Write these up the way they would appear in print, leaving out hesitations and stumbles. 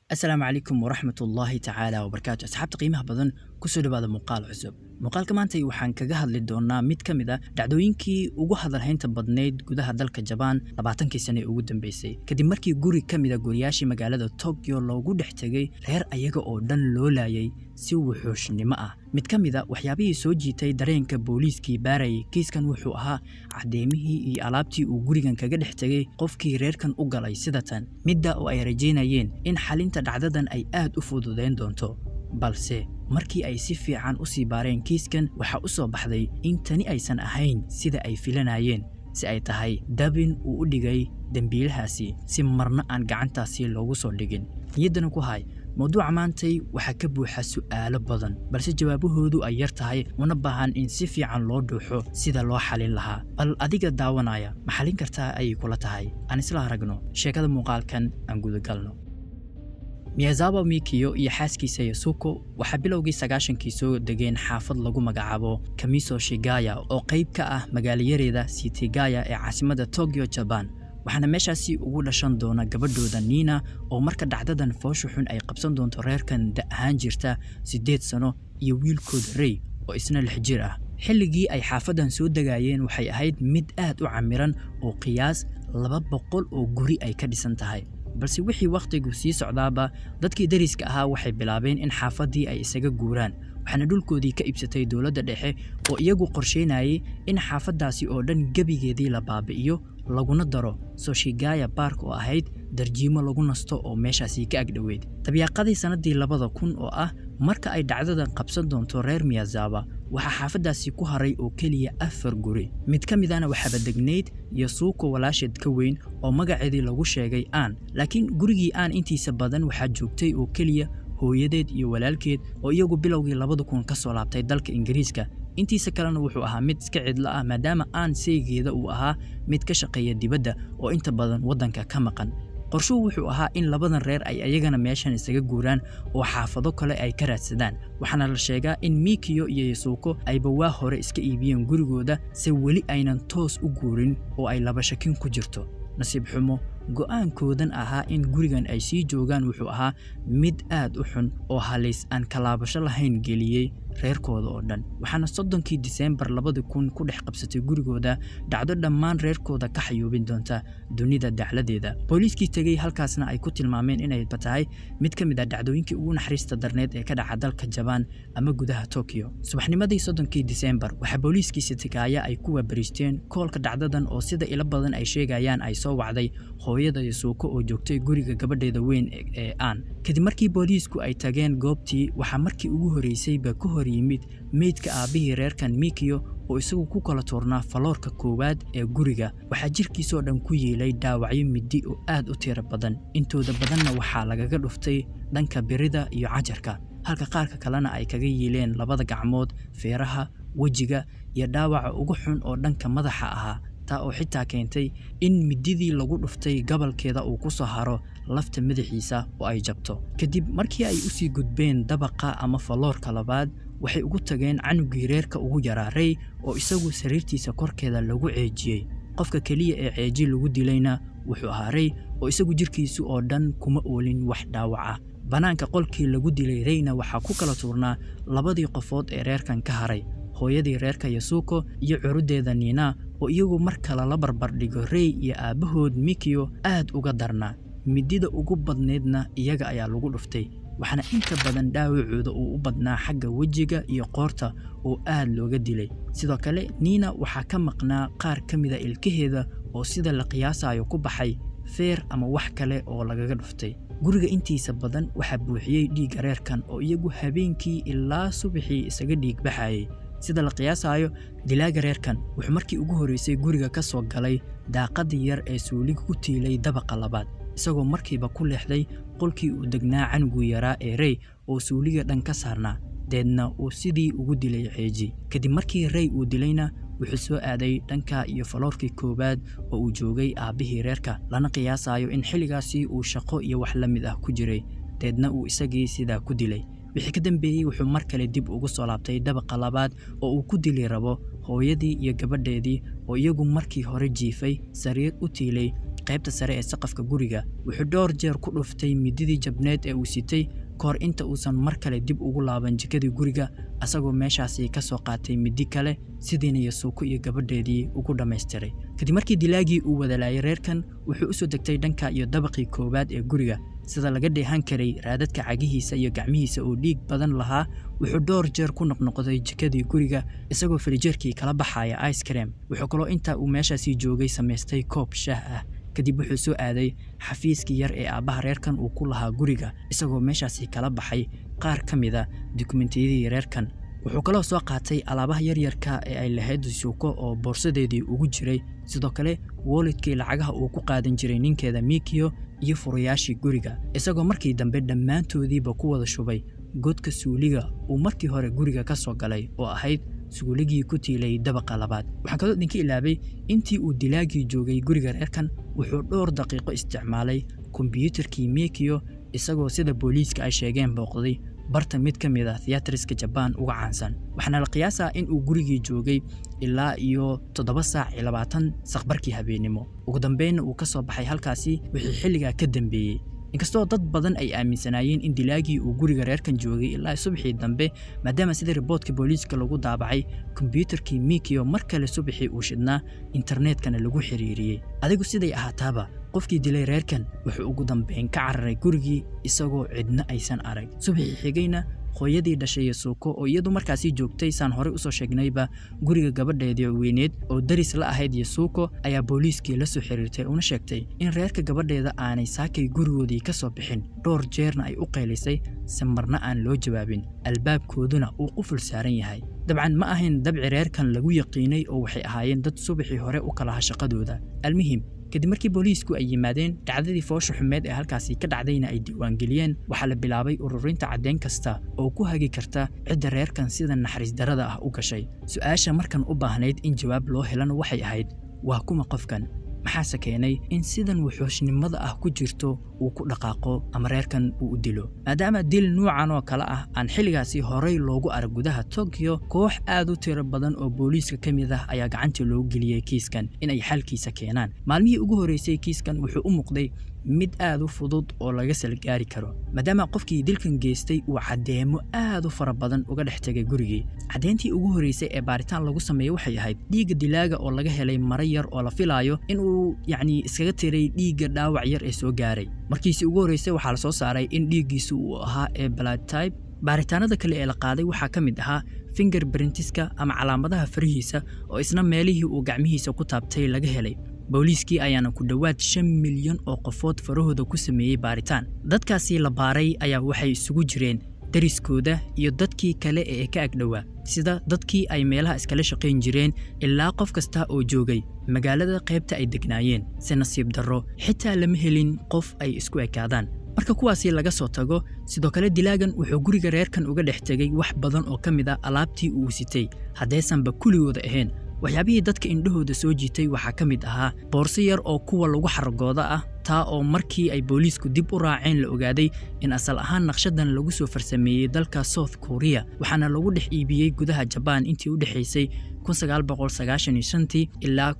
Asalaamu calaykum waraxmat ullaahi tacaala wabarakaatu. Asxaabta qiimaha badan, kusoo dhawaada muuqaal cusub. Muuqaalka maanta waxaan kaga hadli doonaa mid ka mid a dhacdooyinkii ugu hadalhaynta badnayd gudaha dalka Jabaan 20kii sane ee ugu dambeysay, kadib markii guri ka mid a guriyaashii magaalada Tokyo loogu dhex tegey reer ayaga oo dhan loo laayay si wuxuushnimo ah. Mid ka mid a waxyaabihii soo jiitay dareenka booliiskii baarayay kiiskan wuxuu ahaa caddeymihii iyo alaabtii uu gurigan kaga dhex tegey qofkii reerkan u galay sida tan, midda oo ay rajaynayeen in xalinta dhacdadan ay aad u fududayn doonto. Balse markii ay si fiican u sii baareen kiiskan, waxaa u soo baxday in tani aysan ahayn sida ay filanayeen, si ay tahay dabin uu u dhigay dembiilahaasi si marna aan gacantaasi loogu soo dhigin. Niyaddana ku hay, mawduuca maantay waxaa ka buuxa su'aalo badan, balse jawaabahoodu ay yar tahay, una baahan in si fiican loo dhuuxo sida loo xalin lahaa. Bal adiga daawanaya, ma xalin kartaa ayay kula tahay? Aan isla aragno sheekada muuqaalkan, aan gudagalno. Miyazawa Mikiyo iyo xaaskiisa Yasuko waxaa bilowgii 90kii soo degeen xaafad lagu magacaabo Kamiso Shigaya oo qayb ka ah magaalayareeda Sitigaya ee caasimadda Tokyo, Jaban. Waxaana meeshaasi ugu dhashan doona gabadhooda Nina, oo marka dhacdadan foosha xun ay qabsan doonto reerkan da ahaan jirta 8 sano, iyo wiilkooda Rey oo isna 6 jir ah. Xilligii ay xaafadan soo degayeen waxay ahayd mid aad u camiran oo qiyaas 200 oo guri ay ka dhisan tahay. Balse wixii wakhtigu sii socdaaba, dadkii dariska ahaa waxay bilaabeen in xaafaddii ay isaga guuraan, waxaana dhulkoodii ka iibsatay dowladda dhexe oo iyagu qorsheynayay in xaafaddaasi oo dhan gebigeedii la baabi'iyo, laguna daro Soshigaya Park oo ahayd darjiimo lagu nasto oo meeshaasi ka agdhoweyd. Dabyaaqadii sannaddii 2000, oo ah marka ay dhacdadan qabsan doonto reer Miyazawa, waxaa xaafaddaasi ku haray oo keliya afar guri. Mid ka midana waxaaba degnayd Yasuko walaasheed ka weyn oo magaceedii lagu sheegay Aan. Laakiin gurigii Aan intiisa badan waxaa joogtay oo keliya hooyadeed iyo walaalkeed oo iyagu bilowgii 2000 ka soo laabtay dalka Ingiriiska. Intiisa kalena wuxuu ahaa mid iska cidlo ah, maadaama Aan saygeeda uu ahaa mid ka shaqeeya dibadda oo inta badan waddanka ka maqan. Qorshuhu wuxuu ahaa in labadan reer ay ayagana meeshan isaga guuraan oo xaafado kale ay ka raadsadaan. Waxaana la sheegaa in Mikiyo iyo Yasuko ayba waa hore iska iibiyeen gurigooda, se weli aynan toos u guurin oo ay laba shakin ku jirto. Nasiib xumo, go'aankoodan ahaa in gurigan ay sii joogaan wuxuu ahaa mid aad u xun oo halis aan kalaabasho lahayn geliyey reerkooda oo dhan. Waxaana 30kii Diseembar 2000 ku dhex qabsatay gurigooda dhacdo dhammaan reerkooda ka xayuubin doonta dunida dacladeeda. Booliiskii tegey halkaasna ay ku tilmaameen inayba tahay mid ka mid ah dhacdooyinkii ugu naxariista darneed ee ka dhaca dalka Jabaan ama gudaha Tokyo. Subaxnimadii 30kii Diseembar waxaa booliiskii Sitikaaya ay ku waabariisteen koolka dhacdadan, oo sida ilo badan ay sheegayaan ay soo wacday hooyada Yasuuko oo joogtay guriga gabadheeda weyn ee Aan. Kadib markii booliisku ay tageen goobtii, waxaa markii ugu horreysayba ka hor yimid meydka aabbihii reerkan Mikiyo oo isagu ku kala tuurnaa faloorka koowaad ee guriga. Waxaa jirkiisoo dhan ku yeelay dhaawacyo midi oo aad u tiro badan, intooda badanna waxaa lagaga dhuftay dhanka birida iyo cajarka, halka qaarka kalena ay kaga yiileen labada gacmood, feeraha, wejiga iyo dhaawaca ugu xun oo dhanka madaxa ahaa, taa oo xitaa keentay in mididii lagu dhuftay gabalkeeda uu ku soo haro lafta madaxiisa oo ay jabto. Kadib markii ay usii gudbeen dabaqa ama faloorka labaad, waxay ugu tageen canugii reerka ugu yaraa, Rey, oo isagu sariirtiisa korkeeda lagu ceejiyey. Qofka keliya ee ceeji lagu dilayna wuxuu ahaa Rey, oo isagu jirkiisu oo dhan kuma oolin wax dhaawac ah. Bannaanka qolkii lagu dilay Reyna waxaa ku kala tuurnaa labadii qofood ee reerkan ka haray, hooyadii reerka Yasuko iyo curudeeda Nina, oo iyagu mar kale la barbar dhigo Rey iyo aabbahood Mikiyo aad uga darnaa. Midida ugu badnaydna iyaga ayaa lagu dhuftay, waxaana inta badan dhaawacooda uu u badnaa xagga wejiga iyo qoorta oo aad looga dilay. Sidoo kale Nina waxaa ka maqnaa qaar ka mida ilkaheeda oo sida la qiyaasayo ku baxay feer ama wax kale oo lagaga dhuftay. Guriga intiisa badan waxaa buuxiyey dhiigga reerkan oo iyagu habeenkii ilaa subaxii isaga dhiig baxayay. Sida la qiyaasayo, dilaaga reerkan wuxuu markii ugu horreysay guriga ka soo galay daaqadii yar ee suuliga ku tiilay dabaqa labaad, isagoo markiiba ku leexday qolkii uu degnaa canugu yaraa ee Rey oo suuliga dhan ka saarnaa, deedna uu sidii ugu dilay ceeji. Kadib markii Rey uu dilayna, wuxuu soo aaday dhanka iyo faloorkii koowaad oo uu joogay aabbihii reerka, lana qiyaasayo in xilligaasi uu shaqo iyo wax la mid ah ku jiray, deedna uu isagii sidaa ku dilay. Wixii ka dambeeyey, wuxuu mar kale dib ugu soo laabtay dabaqa labaad oo uu ku dili rabo hooyadii iyo gabadheedii oo iyagu markii hore jiifay sariir u tiilay. Qaybta sare ee saqafka guriga. Wuxuu dhowr jeer ku dhuftay mididii jabneed ee uu sitay kahor inta uusan mar kale dib ugu laaban jikadii guriga, asagoo meeshaasi ka soo qaatay midi kale, sidiina Yasuuko iyo gabadheedii ugu dhammaystiray. Kadib markii dilaagii uu wadalaayay reerkan, wuxuu u soo degtay dhanka iyo dabaqii koowaad ee guriga. Sida laga dheehan karay raadadka cagihiisa iyo gacmihiisa oo dhiig badan lahaa, wuxuu dhowr jeer ku noqnoqday jikadii guriga, isagoo firijeerkii kala baxaya ice cream. Wuxuu kaloo intaa uu meeshaasi joogay samaystay koob shaah ah. Kadib wuxuu soo aaday xafiiskii yar ee aabbaha reerkan uu ku lahaa guriga, isagoo meeshaasi kala baxay qaar ka mid a dukumentiyadii reerkan. Wuxuu kaloo soo qaatay alaabaha yaryarka ee ay lahayd Yasuuko oo boorsadeedii ugu jiray, sidoo kale walletkii lacagaha uu ku qaadan jiray ninkeeda Mikio iyo furayaashii guriga, isagoo markii dambe dhammaantoodiiba ku wada shubay godka suuliga uu markii hore guriga ka soo galay, oo ahayd suuligii ku tiilay dabaqa labaad. Waxaan kaloo idinka ilaabay, intii uu dilaagii joogay guriga reerkan, wuxuu dhowr daqiiqo isticmaalay kombiyuutarkii Mikio, isagoo sida booliiska ay sheegeen booqday barta mid ka mid ah theatriska Jabaan uga caansan. Waxaana la qiyaasaa in uu gurigii joogay ilaa iyo 7:20 saqbarkii habeennimo. Ugu dambeynna uu ka soo baxay halkaasi wixii xilligaa ka dambeeyey. Inkastoo dad badan ay aaminsanaayeen in dilaagii uu guriga reerkan joogay ilaa subaxii dambe, maadaama sida riboodka booliiska lagu daabacay kombiyuutarkii Mikio mar kale subaxii uu shidhnaa, internetkana lagu xiriiriyey. Adigu siday ahaataaba, qofkii dilay reerkan wuxuu ugu dambeyn ka cararay gurigii isagoo cidna aysan arag. Subaxii xigayna, hooyadii dhashay Yasuuko, oo iyadu markaasi joogtay, saan horey usoo sheegnayba, guriga gabadheedii weyneed oo daris la ahayd Yasuuko, ayaa booliiskii la soo xiriirtay una sheegtay in reerka gabadheeda aanay saakay gurigoodii ka soo bixin, dhowr jeerna ay u qaylisay se marna aan loo jawaabin, albaabkooduna uu quful saaran yahay. Dabcan ma ahayn dabci reerkan lagu yaqiinay, oo waxay ahaayeen dad subaxii hore u kalaha shaqadooda. Almuhim, kadib markii booliisku ay yimaadeen, dhacdadii foosha xumeed ee halkaasi ka dhacdayna ay diiwaangeliyeen, waxaa la bilaabay ururinta caddeyn kasta oo ku hagi karta cidda reerkan sida naxariis darrada ah u gashay. Su-aasha markan u baahnayd in jawaab loo helana waxay ahayd: waa kuma qofkan? Maxaase keenay in sidan wuxuushnimada ah ku jirto uu ku dhaqaaqo ama reerkan uu u dilo, maadaama dil nuucan oo kale ah aan xilligaasi horey loogu arag gudaha Tokyo? Koox aad u tiro badan oo booliiska ka mid ah ayaa gacanta loo geliyey kiiskan in ay xalkiisa keenaan. Maalmihii ugu horreysay, kiiskan wuxuu u muuqday mid aad u fudud oo laga salgaari karo, maadaama qofkii dilkan geystay uu caddeemo aad u fara badan uga dhex tegay gurigii. Caddeyntii ugu horreysay ee baaritaan lagu sameeyey waxay ahayd dhiigga dilaaga oo laga helay maro yar oo la filaayo in uu yacni iskaga tiray dhiigga dhaawac yar ee soo gaaray. Markiisii ugu horreysay waxaa la soo saaray in dhiiggiisu uu ahaa ee blood type. Baaritaanada kale ee la qaaday waxaa ka mid ahaa fingerprintiska ama calaamadaha farihiisa, oo isna meelihii uu gacmihiisa ku taabtay laga helay. Booliiskii ayaana ku dhowaad 5 milyan oo qofood farahooda ku sameeyey baaritaan. Dadkaasi la baaray ayaa waxay isugu jireen dariskooda iyo dadkii kale ee ka agdhowaa, sida dadkii ay meelaha iskala shaqayn jireen, ilaa qof kasta oo joogay magaalada qaybta ay degnaayeen. Si nasiib darro, xitaa lama helin qof ay isku ekaadaan. Marka kuwaasi laga soo tago, sidoo kale dilaagan wuxuu guriga reerkan uga dhex tegey wax badan oo ka mid ah alaabtii uu sitay, haddaysanba kuligooda ahayn. Waxyaabihii dadka indhahooda soo jiitay waxaa ka mid ahaa boorso yar oo kuwa lagu xaragooda ah, taa oo markii ay booliisku dib u raaceen la ogaaday in asal ahaan naqshadan lagu soo farsameeyey dalka South Korea, waxaana lagu dhex iibiyey gudaha Jabaan intii u dhexaysay ilaa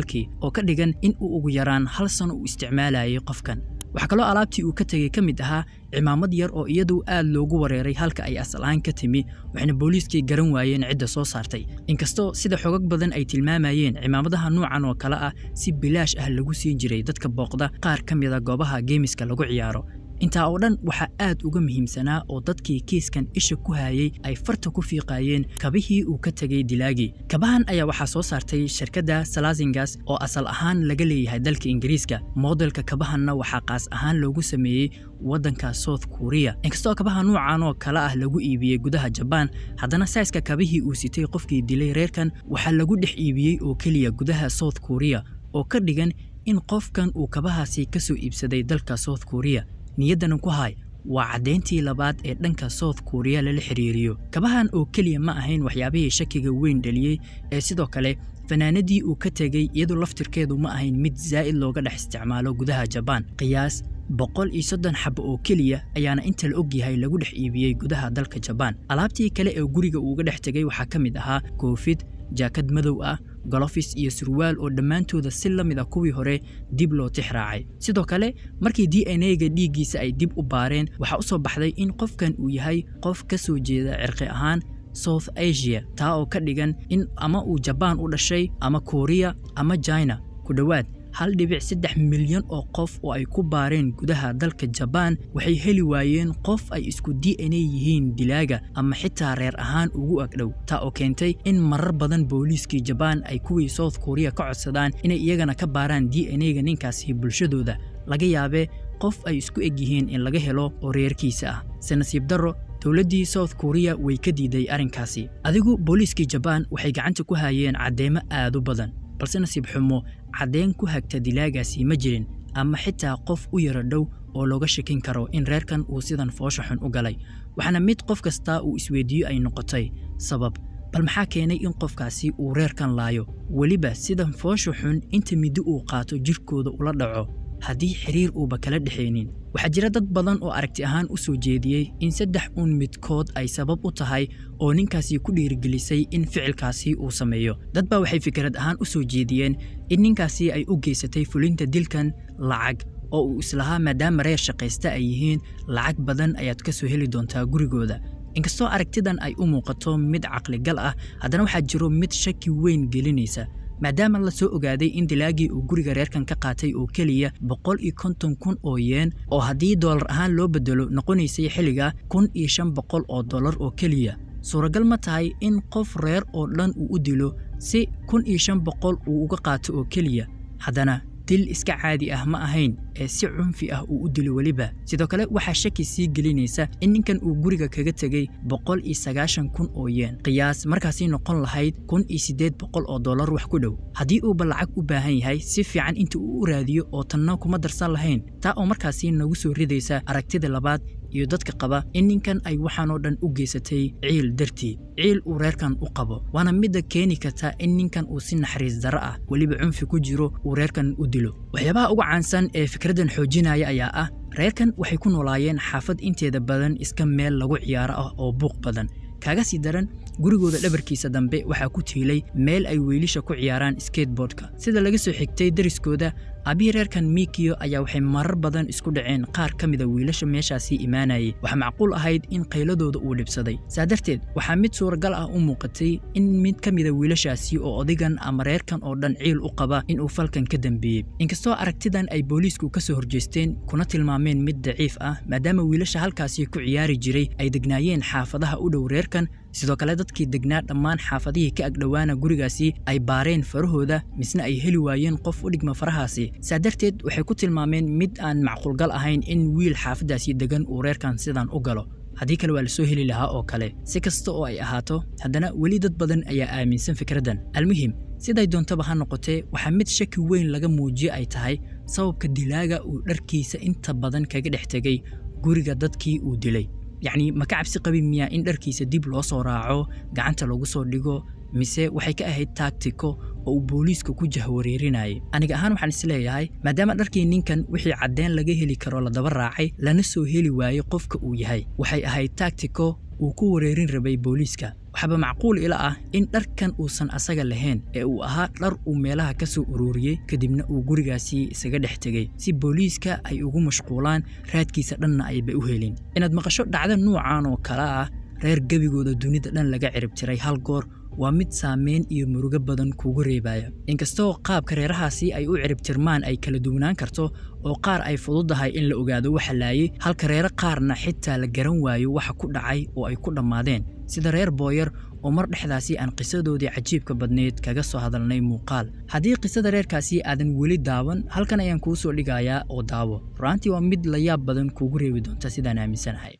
kii, oo ka dhigan in uu ugu yaraan hal sano uu isticmaalayay qofkan. Waxaa kaloo alaabtii uu ka tegey ka mid ahaa cimaamad yar oo iyadu aad loogu wareeray halka ay asal ahaan ka timi, waxayna booliiskii garan waayeen cidda soo saartay, inkastoo sida xogag badan ay tilmaamayeen cimaamadaha nuucan oo kale ah si bilaash ah lagu siin jiray dadka booqda qaar ka mida goobaha gameska lagu ciyaaro. Intaa oo dhan waxaa aad uga muhiimsanaa oo dadkii kiiskan isha ku hayay ay farta ku fiiqayeen kabihii uu ka tegey dilaagii. Kabahan ayaa waxaa soo saartay shirkadda Slazenger oo asal ahaan laga leeyahay dalka Ingiriiska. Modelka kabahanna waxaa qaas ahaan loogu sameeyey waddanka South Korea. Inkastoo kabaha nuucan oo kale ah lagu iibiyey gudaha Jabaan, haddana sizeka kabihii uu sitay qofkii dilay reerkan waxaa lagu dhex iibiyey oo keliya gudaha South Korea, oo ka dhigan in qofkan uu kabahaasi ka soo iibsaday dalka South Korea. Niyaddana ku hay, waa caddeyntii labaad ee dhanka South Korea lala xiriiriyo. Kabahan oo keliya ma ahayn waxyaabihii shakiga weyn dhaliyey, ee sidoo kale fanaanadii uu ka tegey iyadu laftirkeedu ma ahayn mid zaa'id looga dhex isticmaalo gudaha Jabaan. Qiyaas 130 xabo oo keliya ayaana inta la og yahay lagu dhex iibiyey gudaha dalka Jabaan. Alaabtii kale ee guriga uu uga dhex tegey waxaa ka mid ahaa koofid. Jaakad madow ah, gloves iyo surwaal oo dhammaantooda si la mid ah kuwii hore dib loo tix raacay. Sidoo kale, markii DNA-ga dhiiggiisa ay dib u baareen, waxaa u soo baxday in qofkan uu yahay qof ka soo jeeda cirqi ahaan South Asia, taa oo ka dhigan in ama uu Jabaan u dhashay ama Korea ama China. Ku dhowaad 1.3 milyan oo qof oo ay ku baareen gudaha dalka Jabaan waxay heli waayeen qof ay isku DNA yihiin dilaaga ama xitaa reer ahaan ugu agdhow, taa oo keentay in marar badan booliiskii Jabaan ay kuwii South Korea ka codsadaan inay iyagana ka baaraan DNA-ga ninkaasi bulshadooda, laga yaabee qof ay isku eg yihiin in laga helo oo reerkiisa ah. Se nasiib darro, dowladdii South Korea way ka diiday arrinkaasi. Adigu booliiskii Jabaan waxay gacanta ku hayeen caddeemo aad u badan, balse nasiib xumo caddeyn ku hagta dilaagaasi ma jirin ama xitaa qof u yaro dhow oo looga shakin karo in reerkan uu sidan foosha xun u galay. Waxaana mid qof kasta uu isweydiiyo ay noqotay sabab: bal maxaa keenay in qofkaasi uu reerkan laayo, weliba sidan foosha xun inta middo uu qaato jirkooda ula dhaco, haddii xiriir uuba kala dhexaynin? Waxaa jira dad badan oo aragti ahaan u soo jeediyey in saddex uun midkood ay sabab u tahay oo ninkaasi ku dhiirigelisay in ficilkaasi uu sameeyo. Dad baa waxay fikrad ahaan u soo jeediyeen in ninkaasi ay u geysatay fulinta dilkan lacag, oo uu islahaa maadaama reer shaqaysta ay yihiin, lacag badan ayaad ka soo heli doontaa gurigooda. Inkastoo aragtidan ay u muuqato mid caqligal ah, haddana waxaa jiro mid shaki weyn gelinaysa, maadaama la soo ogaaday in dilaagii uu guriga reerkan ka qaatay oo keliya 150,000 oo yeen, oo haddii doolar ahaan loo bedelo noqonaysay xilliga $1,500 oo keliya. Suuragal ma tahay in qof reer oo dhan uu u dilo si 1,500 uu uga qaato oo keliya? Haddana dil iska caadi ah ma ahayn ee si cunfi ah uu u dilo weliba. Sidoo kale, waxaa shaki sii gelinaysa in ninkan uu guriga kaga tegey 190,000 oo yeen, qiyaas markaasi noqon lahayd $1,800 wax ku dhow. Haddii uuba lacag u baahan yahay, si fiican inta uu u raadiyo oo tanna kuma darsan lahayn, taa oo markaasi nagu soo ridaysa aragtida labaad iyo dadka qaba in ninkan ay waxaan oo dhan u geysatay ciil dartii, ciil uu reerkan u qabo. Waana midda keeni karta in ninkan uu si naxariis darro ah, weliba cunfi ku jiro, uu reerkan u dilo. Waxyaabaha ugu caansan ee fikraddan xoojinaya ayaa ah: reerkan waxay ku noolaayeen xaafad inteeda badan iska meel lagu ciyaaro ah oo buuq badan. Kaaga sii daran, gurigooda dhabarkiisa dambe waxaa ku tiilay meel ay wiilasha ku ciyaaraan skateboardka. Sida laga soo xigtay dariskooda, aabbihii reerkan Mikiyo ayaa waxay marar badan isku dhaceen qaar ka mida wiilasha meeshaasi imaanayay. Waxaa macquul ahayd in qayladooda uu dhibsaday. Saa darteed, waxaa mid suuragal ah u muuqatay in mid ka mida wiilashaasi oo odigan ama reerkan oo dhan ciil u qaba inuu falkan ka dambeeyey. Inkastoo aragtidan ay booliisku ka soo horjeesteen kuna tilmaameen mid daciif ah, maadaama wiilasha halkaasi ku ciyaari jiray ay degnaayeen xaafadaha u dhow reerkan, sidoo kale dadkii degnaa dhammaan xaafadihii ka agdhowaana gurigaasi ay baareen farahooda, misna ay heli waayeen qof u dhigma farahaasi. Saa darteed, waxay ku tilmaameen mid aan macquulgal ahayn in wiil xaafaddaasi degan uu reerkan sidan u galo, haddii kale waa la soo heli lahaa oo kale. Si kasta oo ay ahaato, haddana weli dad badan ayaa aaminsan fikraddan. Almuhim, siday doontaba ha noqotee, waxaa mid shaki weyn laga muujiye ay tahay sababka dilaaga uu dharkiisa inta badan kaga dhex tegay guriga dadkii uu dilay. Yacni, ma ka cabsi qabin miyaa in dharkiisa dib loo soo raaco, gacanta lagu soo dhigo, mise waxay ka ahayd tactico oo uu booliiska ku jahwareerinayay? Aniga ahaan waxaan isleeyahay, maadaama dharkii ninkan wixii caddeen laga heli karo la daba raacay, lana soo heli waayey qofka uu yahay, waxay ahayd tactico uu ku wareerin rabay booliiska. Waxaaba macquul ila ah in dharkan uusan asaga lahayn ee uu ahaa dhar uu meelaha ka soo ururiyey, kadibna uu gurigaasi isaga dhex tegey si booliiska ay ugu mashquulaan, raadkiisa dhanna ayba u helin. Inaad maqasho dhacdo nuucan oo kale ah, reer gebigooda dunida dhan laga cirib tiray hal goor, waa mid saameyn iyo murugo badan kugu reebaya. Inkastoo qaabka reerahaasi ay u ciribtirmaan ay kala duwanaan karto, oo qaar ay fududahay in la ogaado waxa laayay, halka reero qaarna xitaa la garan waayo waxa ku dhacay oo ay ku dhammaadeen, sida reer Booyar oo mar dhexdaasi aan qisadoodii cajiibka badneyd kaga soo hadalnay muuqaal. Haddii qisada reerkaasi aadan weli daawan, halkan ayaan kuu soo dhigayaa oo daawo. Ru'aantii waa mid la yaab badan kuugu reebi doonta, sidaan aaminsanahay.